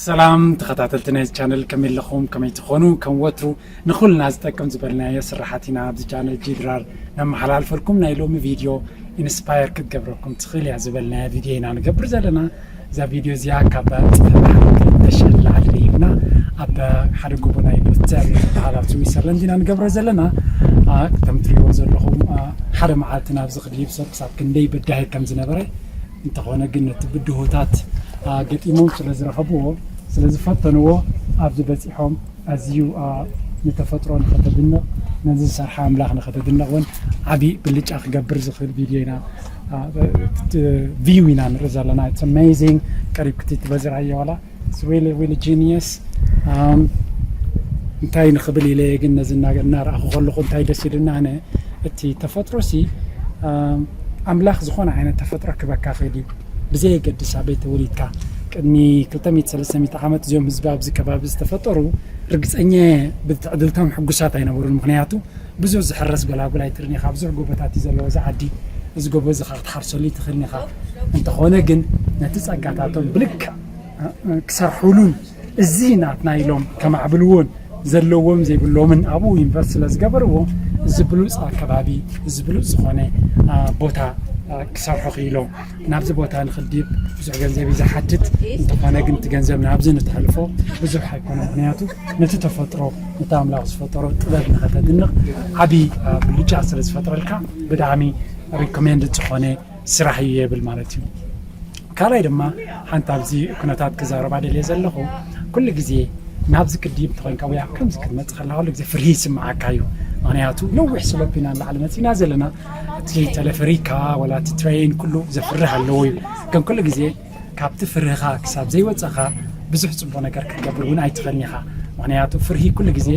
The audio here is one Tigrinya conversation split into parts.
ሰላም ተኸታተልቲ ናይዚ ቻነል፣ ከመይ ኣለኹም? ከመይ ትኾኑ? ከም ወትሩ ንኹልና ዝጠቅም ዝበልናዮ ስራሓት ኢና ኣብዚ ቻነል ጂድራር ነመሓላልፈልኩም። ናይ ሎሚ ቪድዮ ኢንስፓየር ክትገብረኩም ትኽእል እያ ዝበልናዮ ቪድዮ ኢና ንገብር ዘለና። እዛ ቪድዮ እዚኣ ካብ ጽፍሒ ሓደ ክልተ ሽሕ ንላዕሊ ደይብና ኣብ ሓደ ጎቦ ናይ ሉተር ዝበሃል ኣብ ስዊሰርላንድ ኢና ንገብሮ ዘለና። ከምትሪእዎ ዘለኹም ሓደ መዓልቲ ናብዚ ክድይብ ሰብ ክሳብ ክንደይ በዳሂ ከም ዝነበረ፣ እንተኾነ ግን ነቲ ብድሆታት ገጢሞም ስለ ዝረኸብዎ፣ ስለ ዝፈተንዎ ኣብዚ በፂሖም። ኣዝዩ ንተፈጥሮ ንኸተድንቕ፣ ነዚ ዝሰርሓ ኣምላኽ ንኸተድንቕ እውን ዓብዪ ብልጫ ክገብር ዝኽእል ቪድዮ ኢና ቪው ኢና ንርኢ ዘለና። It's amazing። ቀሪብ ክትትበዝር ኣየዋላ really really genius። እንታይ ንኽብል ኢለ ግን ነዚ እናረኣኹ ከለኹ እንታይ ደስ ኢሉና፣ ኣነ እቲ ተፈጥሮ ሲ ኣምላኽ ዝኾነ ዓይነት ተፈጥሮ ክበካ ክእል እዩ። ብዘየገድስ ኣበይ ተወሊድካ፣ ቅድሚ ክልተ ሚእቲ ሰለስተ ሚእቲ ዓመት እዚኦም ህዝቢ ኣብዚ ከባቢ ዝተፈጠሩ ርግፀኛ ብትዕድልቶም ሕጉሳት ኣይነበሩን። ምክንያቱ ብዙሕ ዝሕረስ ጎላጉል ኣይትርን ኢኻ። ብዙሕ ጎቦታት እዩ ዘለዎ እዚ ዓዲ። እዚ ጎቦ እዚ ከዓ ክትሓርሰሉ ይትኽእልን ኢኻ። እንተኾነ ግን ነቲ ጸጋታቶም ብልክዕ ክሰርሑሉን እዚ ናትና ኢሎም ከማዕብልዎን ዘለዎም ዘይብሎምን ኣብኡ ኢንቨስት ስለ ዝገበርዎ፣ እዚ ብሉፅ ኣከባቢ፣ እዚ ብሉፅ ዝኾነ ቦታ ክሰርሑ ክኢሎም። ናብዚ ቦታ ንኽድይብ ብዙሕ ገንዘብ እዩ ዝሓትት። እንተኾነ ግን እቲ ገንዘብ ናብዚ ንተሕልፎ ብዙሕ ኣይኮነ። ምክንያቱ ነቲ ተፈጥሮ፣ ነቲ ኣምላኽ ዝፈጠሮ ጥበብ ንኸተድንቕ ዓብዪ ብልጫ ስለ ዝፈጥረልካ፣ ብጣዕሚ ሪኮሜንድ ዝኾነ ስራሕ እዩ የብል ማለት እዩ። ካልኣይ ድማ ሓንቲ ኣብዚ ኩነታት ክዛረባ ደልየ ዘለኹ፣ ኩሉ ግዜ ናብዚ ክድይብ ተኾይንካ ወይ ኣብ ከምዚ ክትመጽእ ከለኻ ኩሉ ግዜ ፍርሂ ይስምዓካ እዩ። ምክንያቱ ነዊሕ ስሎፕ ኢና ንላዕሊ መጺና ዘለና። እቲ ተለፈሪካ ወላ እቲ ትሬን ኩሉ ዘፍርህ ኣለዎ እዩ። ግን ኩሉ ግዜ ካብቲ ፍርህኻ ክሳብ ዘይወጸኻ ብዙሕ ጽቡቕ ነገር ክትገብር እውን ኣይትኽእልን ኢኻ። ምክንያቱ ፍርሂ ኩሉ ግዜ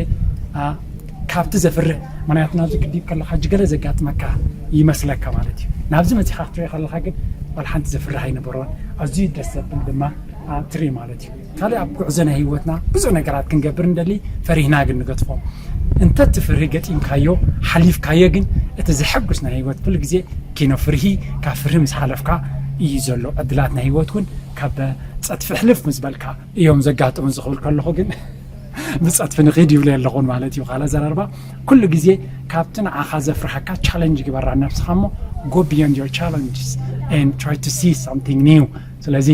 ካብቲ ዘፍርህ፣ ምክንያቱ ናብዚ ክድይብ ከለኻ ሕጂ ገለ ዘጋጥመካ ይመስለካ ማለት እዩ። ናብዚ መጺኻ ክትሪኦ ከለኻ ግን ዋላ ሓንቲ ዘፍርህ ኣይነበሮን። ኣዝዩ ደስ ዘብል ድማ ትርኢ ማለት እዩ። ካልእ ኣብ ጉዕዞ ናይ ህይወትና ብዙሕ ነገራት ክንገብር እንደሊ፣ ፈሪህና ግን ንገጥፎ። እንተ እቲ ፍርሂ ገጢምካዮ ሓሊፍካዮ ግን እቲ ዘሐጉስ ናይ ህይወት ኩሉ ግዜ ኪኖ ፍርሂ፣ ካብ ፍርሂ ምስ ሓለፍካ እዩ ዘሎ። ዕድላት ናይ ህይወት እውን ካብ ጸድፊ ሕልፍ ምስ በልካ እዮም ዘጋጥሙ ዝኽብል ከለኹ ግን ብጸድፊ ንኺድ ይብለ ኣለኹን ማለት እዩ። ካልእ ዘረርባ ኩሉ ግዜ ካብቲ ንዓኻ ዘፍርሃካ ቻለንጅ ግበራ ነብስኻ እሞ go beyond your challenges and try to see something new። ስለዚ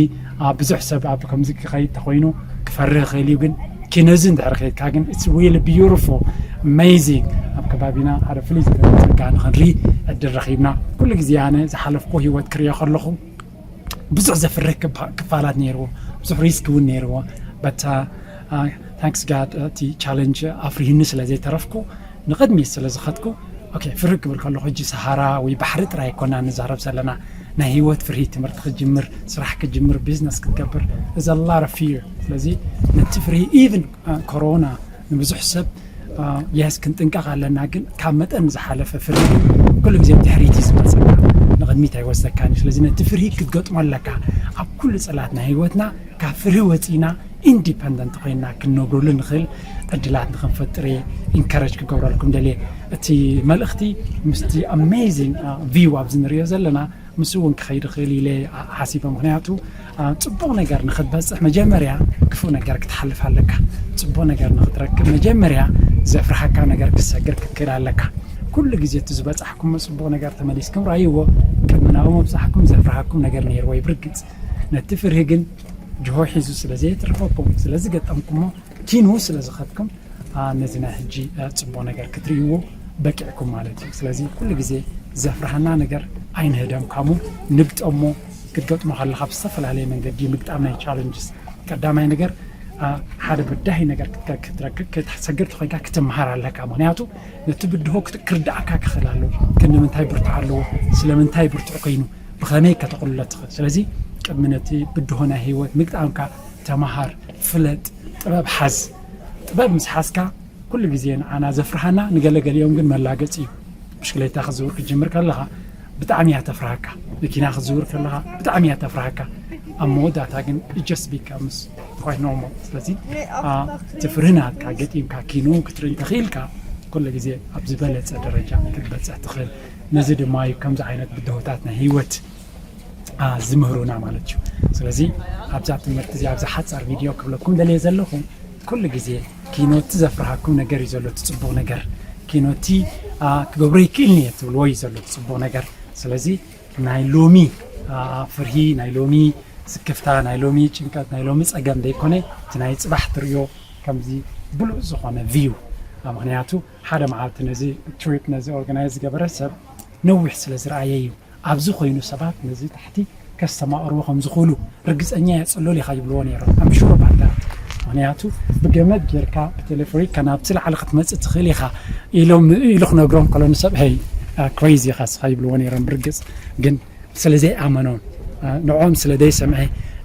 ብዙሕ ሰብ ኣብ ከምዚ ክኸይድ ተኾይኑ ክፈርህ ይኽእል እዩ፣ ግን ኪነዚ እንድሕር ከይድካ ግን it's really beautiful፣ amazing። ኣብ ከባቢና ሓደ ፍሉይ ዝበለ ጸጋ ንኽንርኢ ዕድል ረኺብና። ኩሉ ግዜ ኣነ ዝሓለፍኩ ህይወት ክርእዮ ከለኹ ብዙሕ ዘፍርህ ክፋላት ነይርዎ፣ ብዙሕ ሪስክ እውን ነይርዎ። But thanks God እቲ ቻለንጅ ኣፍሪህኒ ስለ ዘይተረፍኩ፣ ንቕድሚት ስለ ዝኸድኩ። ኦኬ፣ ፍርህ ክብል ከለኹ ሕጂ ሰሃራ ወይ ባሕሪ ጥራይ ኣይኮና ንዛረብ ዘለና። ናይ ህይወት ፍርሂ፣ ትምህርቲ ክትጅምር፣ ስራሕ ክትጅምር፣ ቢዝነስ ክትገብር is a lot of fear። ስለዚ ነቲ ፍርሂ፣ ኢቭን ኮሮና ንብዙሕ ሰብ የስ ክንጥንቀቕ ኣለና፣ ግን ካብ መጠን ዝሓለፈ ፍርሂ ኩሉ ግዜ ድሕሪት እዩ ዝመፅና፣ ንቕድሚት ኣይወስደካን እዩ። ስለዚ ነቲ ፍርሂ ክትገጥሞ ኣለካ። ኣብ ኩሉ ፅላት ናይ ህይወትና ካብ ፍርሂ ወፂና ኢንዲፐንደንት ኮይና ክንነብረሉ ንኽእል ዕድላት ንክንፈጥር እየ ኢንካረጅ ክገብረልኩም ደልየ። እቲ መልእኽቲ ምስቲ ኣሜዚንግ ቪው ኣብዚ ንሪኦ ዘለና ምስ እውን ክኸይድ ይኽእል ኢለ ሓሲበ። ምክንያቱ ፅቡቕ ነገር ንክትበፅሕ መጀመርያ ክፉእ ነገር ክትሓልፍ ኣለካ። ፅቡቕ ነገር ንክትረክብ መጀመርያ ዘፍርሃካ ነገር ክትሰግር ክትክእል ኣለካ። ኩሉ ግዜ እቲ ዝበፃሕኩሞ ፅቡቕ ነገር ተመሊስኩም ራይዎ። ቅድሚ ናብኡ ምብፃሕኩም ዘፍርሃኩም ነገር ነይርዎ እዩ ብርግፅ። ነቲ ፍርሂ ግን ጅሆ ሒዙ ስለ ዘየትርፈኩም፣ ስለ ዝገጠምኩሞ ኪኑ ስለ ዝኸድኩም ነዚ ናይ ሕጂ ፅቡቕ ነገር ክትርእይዎ በቂዕኩም ማለት እዩ። ስለዚ ኩሉ ግዜ ዘፍርሃና ነገር ኣይንህደም፣ ካሙ ንግጠሞ። ክትገጥሞ ከለካ ብዝተፈላለየ መንገዲ ምግጣም ናይ ቻለንጅስ። ቀዳማይ ነገር ሓደ በዳሂ ነገር ክትሰግር ተኮይንካ ክትምሃር ኣለካ። ምክንያቱ ነቲ ብድሆ ክርድኣካ ክኽእል ኣለዎ። ክንዲ ምንታይ ብርቱዕ ኣለዎ፣ ስለምንታይ ብርቱዕ ኮይኑ፣ ብኸመይ ከተቕልሎ ትኽእል። ስለዚ ቅድሚ ነቲ ብድሆ ናይ ህይወት ምግጣምካ ተምሃር፣ ፍለጥ፣ ጥበብ ሓዝ። ጥበብ ምስ ሓዝካ ኩሉ ግዜ ንዓና ዘፍርሃና ንገለገሊኦም ግን መላገፂ እዩ። ብሽክሌታ ክዝውር ክትጅምር ከለኻ ብጣዕሚ እያ ተፍርሃካ። መኪና ክዝውር ከለኻ ብጣዕሚ እያ ተፍርሃካ። ኣብ መወዳእታ ግን just becomes quite normal። ስለዚ እቲ ፍርሂ ናትካ ገጢምካ ኪኑ ክትርኢ እንተኽኢልካ ኩሉ ግዜ ኣብ ዝበለፀ ደረጃ ክትበፅሕ ትኽእል። ነዚ ድማ እዩ ከምዚ ዓይነት ብድሆታት ናይ ህይወት ዝምህሩና ማለት እዩ። ስለዚ ኣብዛ ትምህርቲ እዚ፣ ኣብዛ ሓፃር ቪድዮ ክብለኩም ደልየ ዘለኹ፣ ኩሉ ግዜ ኪኖቲ ዘፍርሃኩም ነገር እዩ ዘሎ፣ እቲ ፅቡቕ ነገር። ኪኖቲ ክገብሮ ይክእል እየ ትብልዎ እዩ ዘሎ፣ እቲ ፅቡቕ ነገር። ስለዚ ናይ ሎሚ ፍርሂ፣ ናይ ሎሚ ስክፍታ፣ ናይ ሎሚ ጭንቀት፣ ናይ ሎሚ ፀገም ዘይኮነ፣ እቲ ናይ ፅባሕ ትርእዮ ከምዚ ብሉፅ ዝኾነ ቪው። ምክንያቱ ሓደ መዓልቲ ነዚ ትሪፕ፣ ነዚ ኦርጋናይዝ ዝገበረ ሰብ ነዊሕ ስለ ዝረኣየ እዩ። ኣብዚ ኮይኑ ሰባት ነዚ ታሕቲ ከስተማቕርዎ ከም ዝኽእሉ ርግፀኛ እየ፣ ፅሉል ኢኻ ይብልዎ ነይሮም። ኣምሹር ባዳ ምክንያቱ ብገመድ ጌርካ ብቴሌፎሪክ ናብቲ ላዕሊ ክትመፅእ ትኽእል ኢኻ ኢሎም ኢሉ ክነግሮም ከሎ ንሰብ ሄይ ክሬዚ ኢኻ ስኻ ይብልዎ ነይሮም። ብርግፅ ግን ስለ ዘይኣመኖም፣ ንዕኦም ስለ ዘይሰምዐ፣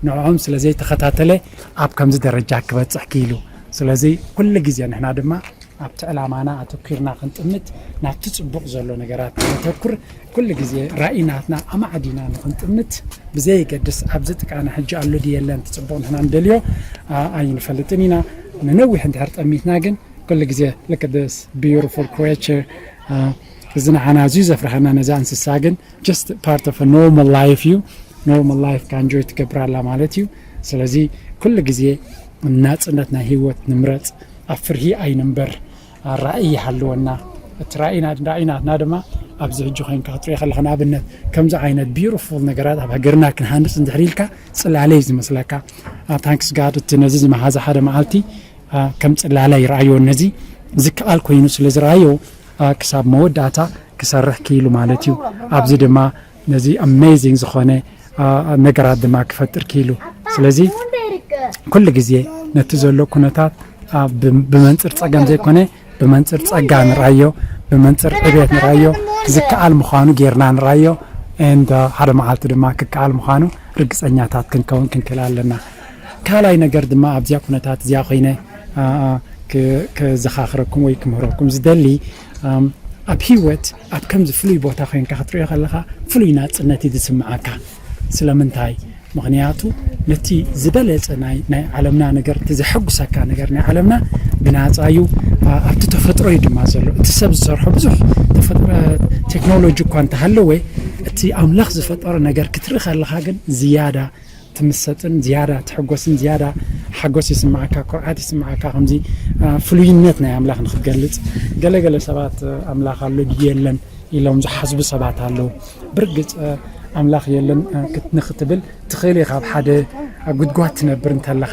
ንዕኦም ስለ ዘይተኸታተለ ኣብ ከምዚ ደረጃ ክበፅሕ ክኢሉ። ስለዚ ኩሉ ግዜ ንሕና ድማ ኣብቲ ዕላማና ኣተኲርና ክንጥምት፣ ናብቲ ጽቡቕ ዘሎ ነገራት ነተኩር። ኩሉ ግዜ ራእይናትና ኣማዕዲና ንኽንጥምት ብዘየገድስ ኣብዚ ጥቃና ሕጂ ኣሎ ድዩ የለን፣ እቲ ጽቡቕ ንሕና ንደልዮ ኣይንፈልጥን ኢና። ንነዊሕ እንድሕር ጠሚትና ግን ኩሉ ግዜ look at this beautiful creature፣ እዚ ንዓና ኣዝዩ ዘፍርሃና ነዛ እንስሳ ግን just part of a normal life እዩ። ኖርማል ላይፍ ካ እንጆይ ትገብር ኣላ ማለት እዩ። ስለዚ ኩሉ ግዜ ናጽነት ናይ ህይወት ንምረጽ፣ ኣብ ፍርሂ ኣይንንበር፣ ራእይ ይሃልወና። እቲ ራእይና ራእይናትና ድማ ኣብዚ ሕጂ ኮይንካ ክትሪኦ ከለኻ ንኣብነት ከምዚ ዓይነት ቢዩቲፉል ነገራት ኣብ ሃገርና ክንሃንጽ እንድሕር ኢልካ ጽላለ እዩ ዝመስለካ። ታንክስ ጋድ እቲ ነዚ ዝመሃዘ ሓደ መዓልቲ ከም ጽላለ ይረኣዮ። ነዚ ዝከኣል ኮይኑ ስለ ዝረኣዮ ክሳብ መወዳእታ ክሰርሕ ክኢሉ ማለት እዩ። ኣብዚ ድማ ነዚ ኣሜዚንግ ዝኾነ ነገራት ድማ ክፈጥር ክኢሉ። ስለዚ ኩሉ ግዜ ነቲ ዘሎ ኩነታት ብመንፅር ፀገም ዘይኮነ ብመንፅር ፀጋ ንርኣዮ፣ ብመንፅር ዕቤት ንርኣዮ፣ ዝከኣል ምዃኑ ጌርና ንርኣዮ። እንደ ሓደ መዓልቲ ድማ ክከኣል ምዃኑ ርግፀኛታት ክንከውን ክንክእል ኣለና። ካልኣይ ነገር ድማ ኣብዚኣ ኩነታት እዚኣ ኮይነ ከዘኻኽረኩም ወይ ክምህረኩም ዝደሊ ኣብ ህይወት ኣብ ከምዚ ፍሉይ ቦታ ኮይንካ ክትሪኦ ከለኻ ፍሉይ ናፅነት እዩ ዝስምዓካ። ስለምንታይ? ምኽንያቱ ነቲ ዝበለፀ ናይ ዓለምና ነገር፣ እቲ ዘሐጉሰካ ነገር ናይ ዓለምና ብናፃ እዩ። ኣብቲ ተፈጥሮ እዩ ድማ ዘሎ። እቲ ሰብ ዝሰርሖ ብዙሕ ቴክኖሎጂ እኳ እንተሃለወ እቲ ኣምላኽ ዝፈጠሮ ነገር ክትርኢ ከለኻ ግን ዝያዳ ትምሰጥን ዝያዳ ትሕጎስን ዝያዳ ሓጎስ ይስምዓካ፣ ኩርዓት ይስምዓካ። ከምዚ ፍሉይነት ናይ ኣምላኽ ንክትገልጽ፣ ገለገለ ሰባት ኣምላኽ ኣሎ ድዩ የለን ኢሎም ዝሓስቡ ሰባት ኣለዉ። ብርግጽ ኣምላኽ የለን ንክትብል ትኽእል ኢኻ፣ ኣብ ሓደ ጉድጓድ ትነብር እንተለኻ።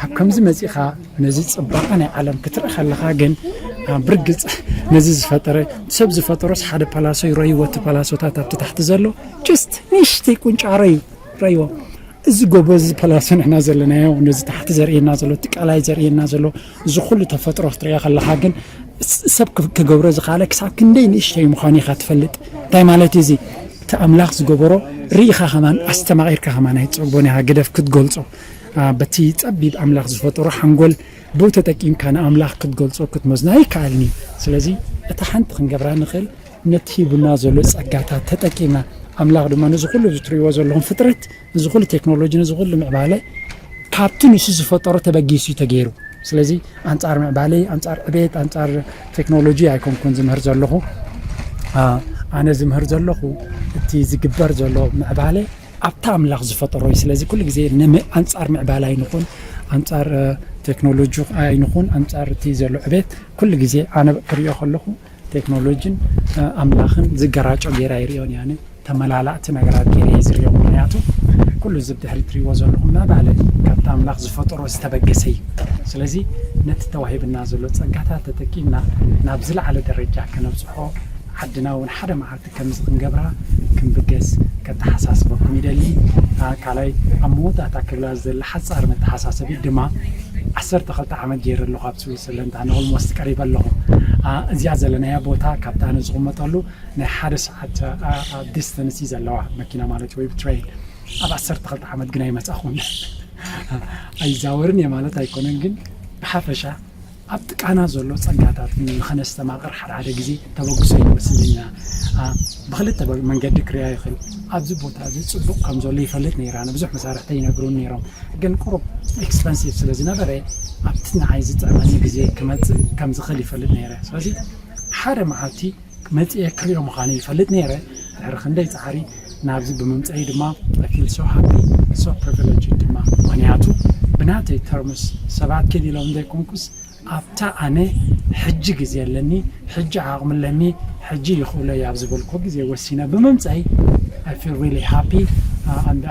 ኣብ ከምዚ መጺኻ ነዚ ጽባቐ ናይ ዓለም ክትርኢ ከለኻ ግን ብርግጽ ነዚ ዝፈጠረ ሰብ ዝፈጠሮስ ሓደ ፓላሶ ይረእይዎ፣ እቲ ፓላሶታት ኣብቲ ታሕቲ ዘሎ ጀስት ንእሽተይ ቁንጫሮ እዩ ረእይዎ። እዚ ጎቦ እዚ ፓላሶ ንሕና ዘለናዮ፣ ነዚ ታሕቲ ዘርእየና ዘሎ፣ እቲ ቀላይ ዘርእየና ዘሎ፣ እዚ ኩሉ ተፈጥሮ ክትሪኦ ከለኻ ግን ሰብ ክገብሮ ዝኸኣለ ክሳብ ክንደይ ንእሽተይ ምዃኑ ኢኻ ትፈልጥ። እንታይ ማለት እዩ እዚ? እቲ ኣምላኽ ዝገበሮ ርኢኻ ከማን ኣስተማቒርካ ከማን ኣይትጸግቦን ኢኻ ግደፍ ክትገልጾ። በቲ ጸቢብ ኣምላኽ ዝፈጠሮ ሓንጎል ብኡ ተጠቂምካ ንኣምላኽ ክትገልጾ ክትመዝኖ ኣይከኣልን እዩ። ስለዚ እታ ሓንቲ ክንገብራ ንኽእል ነቲ ሂቡና ዘሎ ጸጋታት ተጠቂምና፣ ኣምላኽ ድማ ነዚ ኩሉ እዚ ትርእይዎ ዘለኹም ፍጥረት፣ ነዚ ኩሉ ቴክኖሎጂ፣ ነዚ ኩሉ ምዕባለ ካብቲ ንሱ ዝፈጠሮ ተበጊሱ እዩ ተገይሩ። ስለዚ ኣንጻር ምዕባለ፣ ኣንጻር ዕቤት፣ ኣንጻር ቴክኖሎጂ ኣይኮንኩን ዝምህር ዘለኹ። ኣነ ዝምህር ዘለኹ እቲ ዝግበር ዘሎ ምዕባለ ኣብታ ኣምላኽ ዝፈጠሮ እዩ። ስለዚ ኩሉ ግዜ ኣንጻር ምዕባለ ኣይንኹን፣ ኣንጻር ቴክኖሎጂ ኣይንኹን፣ ኣንጻር እቲ ዘሎ ዕቤት ኩሉ ግዜ ኣነ ክሪኦ ከለኹ ቴክኖሎጂን ኣምላኽን ዝገራጮ ገይረ ኣይሪኦን እየ። ኣነ ተመላላእቲ ነገራት ገይረ እየ ዝሪኦ። ምክንያቱ ኩሉ እዚ ብድሕሪ ትሪእዎ ዘለኹም ምዕባለ ካብቲ ኣምላኽ ዝፈጠሮ ዝተበገሰ እዩ። ስለዚ ነቲ ተዋሂብና ዘሎ ጸጋታት ተጠቂምና ናብ ዝለዓለ ደረጃ ከነብጽሖ፣ ዓድና እውን ሓደ መዓልቲ ከምዚ ክንገብራ ክንብገስ ከተሓሳስበኩም ይደሊ። ካልኣይ ኣብ መወዳእታ ክብላ ዝደሊ ሓጻር መተሓሳሰቢት ድማ ዓሰርተ ክልተ ዓመት ገይረ ኣለኹ ኣብ ስዊዘርላንድ፣ ኣነ ኦልሞስት ቀሪበ ኣለኹ። እዚኣ ዘለናያ ቦታ ካብታ ኣነ ዝቕመጠሉ ናይ ሓደ ሰዓት ዲስተንስ እዩ ዘለዋ፣ መኪና ማለት ወይ ብትሬን። ኣብ ዓሰርተ ክልተ ዓመት ግን ኣይመጻኹን። ኣይዛወርን እየ ማለት ኣይኮነን፣ ግን ብሓፈሻ ኣብ ጥቃና ዘሎ ጸጋታት ንኸነስተማቕር ሓደ ሓደ ግዜ ተበግሶ ይመስለና። ብክልተ መንገዲ ክሪኣ ይኽእል። ኣብዚ ቦታ እዚ ጽቡቕ ከም ዘሎ ይፈልጥ ነይረ። ኣነ ብዙሕ መሳርሕተይ ይነግሩን ነይሮም፣ ግን ቁሩብ ኤክስፐንሲቭ ስለ ዝነበረ ኣብቲ ንዓይ ዝጥዕመኒ ግዜ ክመጽእ ከም ዝኽእል ይፈልጥ ነይረ። ስለዚ ሓደ መዓልቲ መጽኤ ክሪኦ ምዃኑ ይፈልጥ ነይረ። ድሕሪ ክንደይ ጻዕሪ ናብዚ ብምምጸይ ድማ I feel so happy, so privileged ድማ። ምክንያቱ ብናተይ terms ሰባት ኪድ ኢሎም ዘይኮንኩስ ኣብታ ኣነ ሕጂ ግዜ ኣለኒ፣ ሕጂ ዓቕሚ ኣለኒ፣ ሕጂ ይኽእሎ እየ ኣብ ዝበልኩ ግዜ ወሲነ ብምምፀይ I feel really happy። And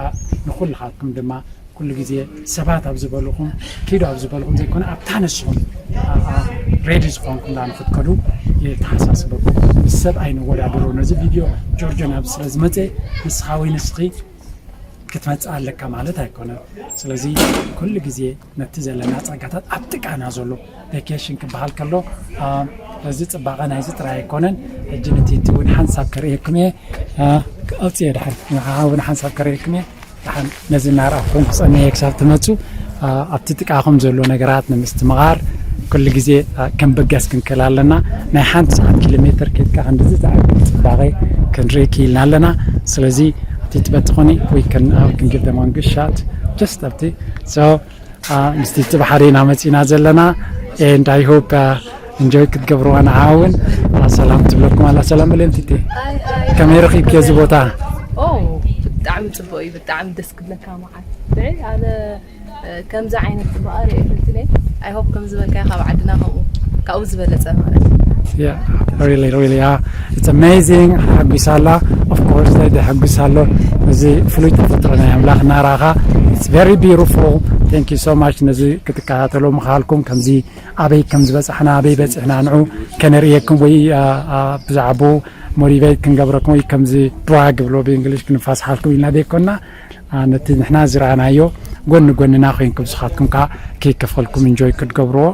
ንኩልኻትኩም ድማ ኩሉ ግዜ ሰባት ኣብ ዝበልኹም ኪዱ ኣብ ዝበልኹም ዘይኮነ ኣብታ ንስኹም ready ዝኾንኩም ዳ ንክትከዱ የተሓሳስበኩም። ምስ ሰብ ኣይንወዳደሮ። ነዚ ቪድዮ ጆርጆ ናብ ስለ ዝመፀ ንስኻ ወይ ንስኺ ክትመፅእ ኣለካ ማለት ኣይኮነን። ስለዚ ኩሉ ግዜ ነቲ ዘለና ፀጋታት ኣብ ጥቃና ዘሎ vacation ክበሃል ከሎ በዚ ፅባቐ ናይዚ ጥራይ ኣይኮነን። ሕጂ ንቲቲ እውን ሓንሳብ ከርእየኩም እየ። ኣውፅየ ድሓን ንዓኻ እውን ሓንሳብ ከርእየኩም እየ። ድሓን ነዚ እናረኣኹም ክፀንየ ክሳብ ትመፁ ኣብቲ ጥቃኹም ዘሎ ነገራት ንምስትምቓር ኩሉ ግዜ ክንብገስ ክንክእል ኣለና። ናይ ሓንቲ ሰዓት ኪሎ ሜትር ኬድካ ክንድዚ ዝዓቢ ፅባቐ ክንርኢ ክኢልና ኣለና። ስለዚ እቲ ትበት ትኾኒ we can give them one good shot just ኣብቲ so ምስቲ እቲ ብሓደ ኢና መፂና ዘለና and I hope enjoy ክትገብርዋ ንዓውን ሰላም ትብለኩም ኣላ። ሰላም በለን ቲቲ። ከመይ ረኺብኪ እዚ ቦታ? ብጣዕሚ ፅቡቅ እዩ። ብጣዕሚ ደስ ክብለካ መዓት ኣነ ከምዚ ዓይነት ፅባቐ ሪአ ፈልትነ። I hope ከም ዝበልካዮ ካብ ዓድና ከምኡ ካብኡ ዝበለፀ ማለት really really it's amazing። ሓጒሳ ኣላ። Of course ዘሕጉስ ኣሎ። እዚ ፍሉይ ተፈጥሮ ናይ ኣምላኽ እናረኣኻ it's very beautiful። Thank you so much ነዚ ክትከታተሎ ምኻልኩም ከምዚ ኣበይ ከም ዝበፃሕና ኣበይ በፂሕና ንዑ ከነርእየኩም ወይ ብዛዕባኡ motivate ክንገብረኩም ወይ ከምዚ drag ብሎ ብእንግሊሽ ክንፋስሓልኩም ኢልና ዘይኮና ነቲ ንሕና ዝረኣናዮ ጎኒ ጎንና ኮይንኩም ንስኻትኩም ከዓ ከይከፈልኩም enjoy ክትገብርዎ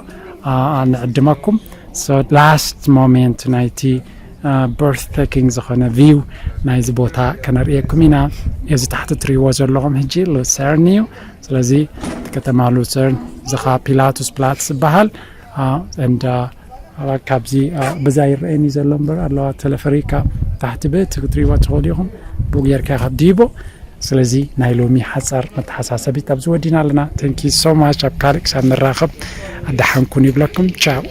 ንዕድመኩም። So last moment ናይቲ breathtaking ዝኾነ view ናይዚ ቦታ ከነርእየኩም ኢና። እዚ ታሕቲ ትሪእዎ ዘለኹም ሕጂ ሉሰርን እዩ። ስለዚ እቲ ከተማ ሉሰርን ዝኻ ፒላቱስ ፕላትስ ዝበሃል and ካብዚ በዛ ይረአየኒ ዘሎ እምበር ኣለዋ ተለፈሪካ ታሕቲ ብእቲ ክትሪእዋ ትኽእሉ ኢኹም። ብኡ ጌርካ ኢኻ ዲቦ። ስለዚ ናይ ሎሚ ሓፃር መተሓሳሰቢት ኣብዚ ወዲና ኣለና። Thank you so much። ኣብ ካልእ ክሳብ ንራኸብ ኣዳሓንኩን ይብለኩም። ቻው።